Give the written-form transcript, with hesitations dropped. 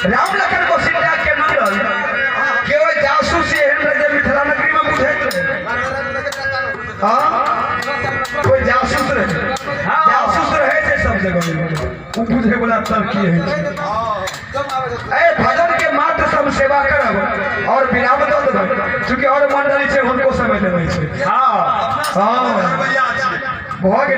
राम लखन कौशल्या के नंदन के ओहि जासूस एहन रहे जे मिथिला नगरी में बुझैत रहे। हाँ, कोई जासूस रहे, जासूस रहे छै सब जगह में, उ बुझे वाला तब की है छै। ए भजन के मात्र सब सेवा करब और विराम दऽ देबै, चूँकि और मंडली छै हुनको समय देबै छै। हाँ, हाँ, भऽ गेल।